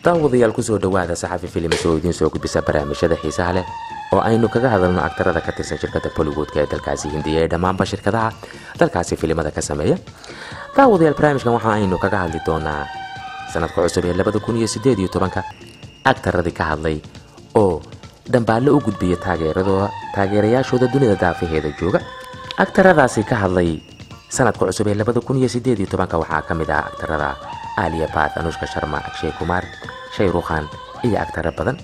Daawadayaal, kusoo dhawaada Saxafi Films oo idiin soo gudbisa barnaamijyada xiisaha leh oo aynu kaga hadalno aktarada ka tirsan shirkadda Bollywoodka ee dalkaasi Hindiya ee dhammaanba shirkadaha dalkaasi filimada ka sameeya. Daawadayaal, barnaamijkan waxa aynu kaga hadli doonaa sanadka cusub ee 2018-ka aktaradii ka hadlay oo dhambaallo u gudbiya taageeradooda taageerayaashooda dunida daafaheeda jooga. Aktaradaasi ka hadlay sanadka cusub ee 2018-ka waxaa ka mid ah aktarada Alia Bhatt, Anushka Sharma, Akshay Kumar, Shahrukh Khan iyo agtaro badan.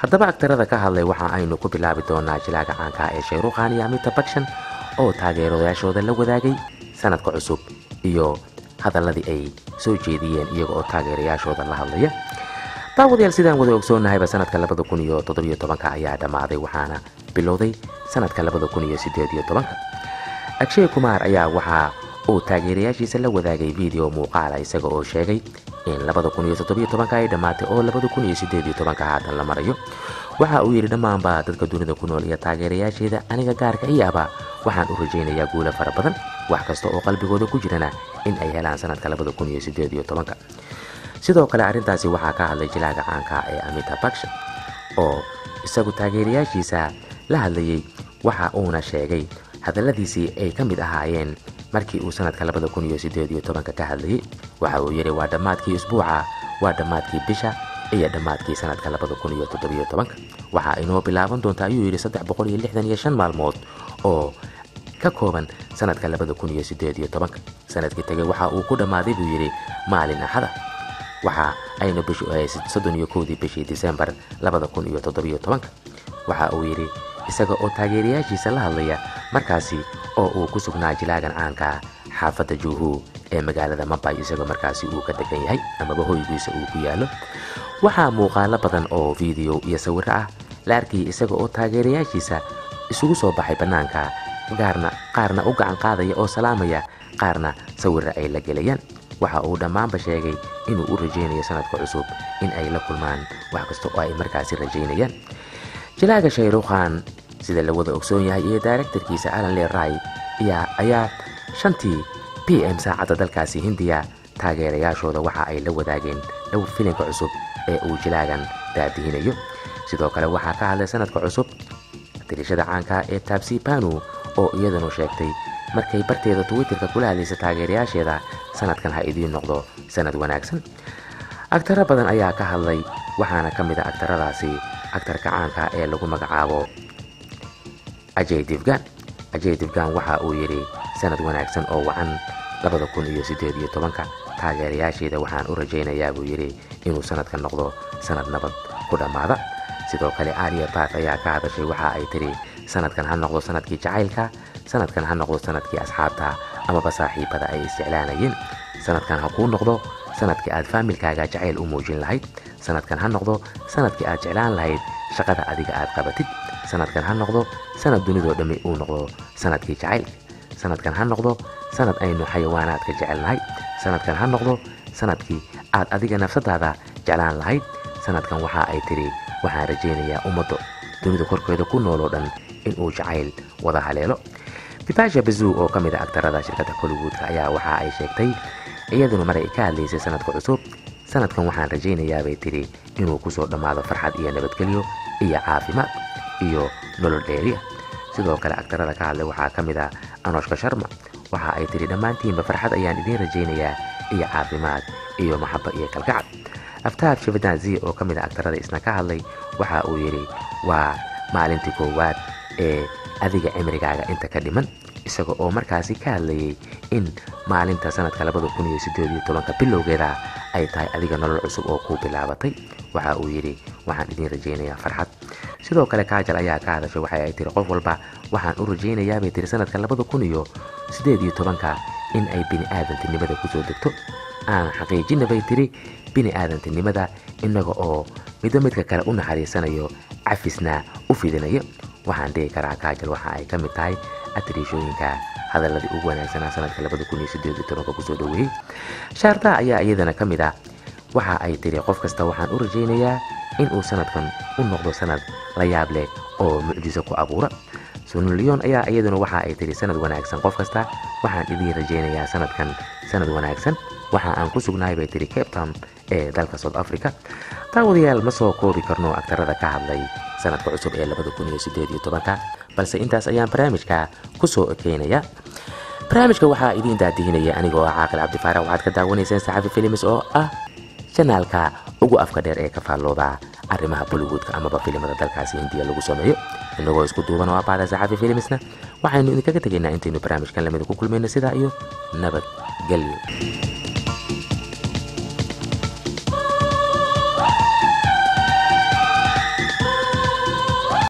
Haddaba agtarada ka hadlay waxa aynu ku bilaabi doonaa jilaaga caanka ee Shahrukh Khan iyo Amitabh Bachchan oo taageerayaashooda la wadaagay sanadka cusub iyo hadaladii ay soo jeediyeen iyaga oo taageerayaashooda la hadlaya. Daawadayaal, sidaan wada ogsoonnahayba, sanadka 2017-ka ayaa dhammaaday, waxaana bilowday sanadka 2018-ka. Akshay Kumar ayaa waxa uu taageerayaashiisa la wadaagay video muuqaala, isaga oo sheegay in 2017-ka ay dhammaatay oo 2018-ka haatan la marayo. Waxa uu yidhi: "Dhammaanba dadka dunida ku nool iyo taageerayaasheeda aniga gaarka ii ahba waxaan u rajaynayaa guulo fara badan, wax kasta oo qalbigooda ku jirana in ay helaan sanadka 2018-ka." Sidoo kale arrintaasi waxaa ka hadlay jilaaga caanka ee Amitabh Bachchan oo isagu taageerayaashiisa la hadlayey. Waxa uuna sheegay hadalladiisii ay ka mid ahaayeen markii uu sanadka 2018-ka ka hadlayey. Waxa uu yidhi: "Waa dhammaadkii isbuuca, waa dhammaadkii bisha iyo dhammaadkii sanadka 2017-ka. Waxaa inoo bilaaban doonta," ayuu yidhi, "365 maalmood oo ka kooban sanadka 2018-ka. Sanadkii tegay waxa uu ku dhammaaday," buu yidhi, "maalin Axada. Waxa aynu bishu ahayd 31-dii bishii Disembar 2017-ka." Waxa uu yidhi isaga oo taageerayaashiisa la hadlaya markaasi oo uu ku sugnaa jilaagan caanka xaafadda Juhu ee magaalada Mumbai, isagoo markaasi uu ka degan yahay amaba hoygiisa uu ku yaallo. Waxaa muuqaalo badan oo video iyo sawirro ah la arkayay isaga oo taageerayaashiisa isugu soo baxay bannaanka, gaarna qaarna u gacan qaadaya oo salaamaya, qaarna sawirro ay la gelayaan. Waxa uu dhammaanba sheegay inuu u rajaynayo sanadka cusub in ay la kulmaan wax kasta oo ay markaasi rajaynayaan. Jilaaga Shahrukh Khan, sida la wada ogsoon yahay, iyo daaregtarkiisa Allan Le Ray ayaa 5-tii PM saacadda dalkaasi Hindiya taageerayaashooda waxa ay la wadaageen filinka cusub ee uu jilaagan daadihinayo. Sidoo kale waxaa ka hadlay sanadka cusub tirishada caanka ee Taapsee Pannu oo iyadanu sheegtay markay barteeda Twitterka kula hadlaysa taageerayaasheeda: "Sanadkan ha idiin noqdo sanad wanaagsan." Agtaro badan ayaa ka hadlay, waxaana ka mid a agtaradaasi agtarka caanka ee lagu magacaabo Ajay Devgan. Ajay Devgan waxa uu yidhi: "Sanad wanaagsan oo wacan 2018-ka. Taageerayaasheeda waxaan u rajaynayaa," buu yidhi, "inuu sanadka noqdo sanad nabad ku dhammaada." Sidoo kale Alia Bhatt ayaa ka hadashay. Waxa ay tiri: "Sanadkan ha noqdo sanadkii jacaylka. Sanadkan ha noqdo sanadkii asxaabta amaba saaxiibada ay isjeclaanayeen. Sanadkan ha kuu noqdo sanadkii aad faamilkaaga jacayl u muujin lahayd. Sanadkan ha noqdo sanadkii aad jeclaan lahayd shaqada adiga aad qabatid. Sanadkan ha noqdo sanad dunidoo dhammi uu noqdo sanadkii jacaylka. Sanadkan ha noqdo sanad aynu xayawaanaadka jecelnahay. Sanadkan ha noqdo sanadkii aad adiga nafsadaada jeclaan lahayd. Sanadkan," waxa ay tiri, "waxaan rajaynayaa ummaddo dunida korkeeda ku nool oo dhan inuu jacayl wada haleelo." Bipasha Basu oo ka mid a agtarada shirkadda Hollywoodka ayaa waxa ay sheegtay iyaduna mar ay ka hadlaysay sanadka cusub: "Sanadkan waxaan rajaynayaa," bay tiri, "inuu kusoo dhammaado farxad iyo nabadgelyo iyo caafimaad iyo nolol dheeriya." Sidoo kale agtarada ka hadlay waxaa ka mid ah Anushka Sharma. Waxa ay tiri: "Dhammaantiinba farxad ayaan idiin rajaynayaa iyo caafimaad iyo maxabo iyo kalgacal." Aftab Shivdasani oo ka mid a agtarada isna ka hadlay waxa uu yidhi: "Waa maalintii koowaad ee adiga cimrigaaga inta ka dhiman," isaga oo markaasi ka hadlayay in maalinta sanadka 2018-ka bilowgeeda ay tahay adiga nolol cusub oo kuu bilaabatay. Waxa uu yidhi: "Waxaan idiin rajaynayaa farxad." Sidoo kale Kajol ayaa ka hadashay. Waxa ay tiri: "Qof walba waxaan u rajaynayaa," bay tiri, "sanadka 2018-ka in ay bini aadantinimada kusoo degto. Aan xaqiijina," bay tiri, "bini aadantinimada innaga oo midba midka kale u naxariisanayo, cafisna u fidinayo." Waxaan dhihi karaa Kajol waxa ay ka mid tahay atariishooyinka hadaladii ugu wanaagsanaa sanadka 2018-ka kusoo dhoweeyey. Shraddha ayaa iyadana ka mid ah. Waxa ay tiri: "Qof kasta waxaan u rajaynayaa inuu sanadkan u noqdo sanad la yaab leh oo mucjiso ku abuura." Sunny Leone ayaa iyaduna waxa ay tiri: "Sanad wanaagsan qof kasta. Waxaan idiin rajaynayaa sanadkan sanad wanaagsan." Waxa aan ku sugnahay, bay tiri, Cape Town ee dalka South Africa. Daawadayaal, ma soo koobi karno aktarada ka hadlay sanadka cusub ee 2018-ka, balse intaas ayaan barnaamijka kusoo ekeynaya. Barnaamijka waxaa idiin daadihinaya anigoo ah Caaqil Cabdifaarax. Waxaad ka daawanaysaan Saxafi Films oo ah janaalka ugu afka dheer ee ka faallooda arrimaha Bollywoodka amaba filimada dalkaasi Hindiya lagu sameeyo. Inagoo isku duuban oo abaada Saxafi Filmsna, waxaynu idinkaga tegaynaa intaynu barnaamijkan lamida ku kulmayno sidaa iyo nabadgelyo.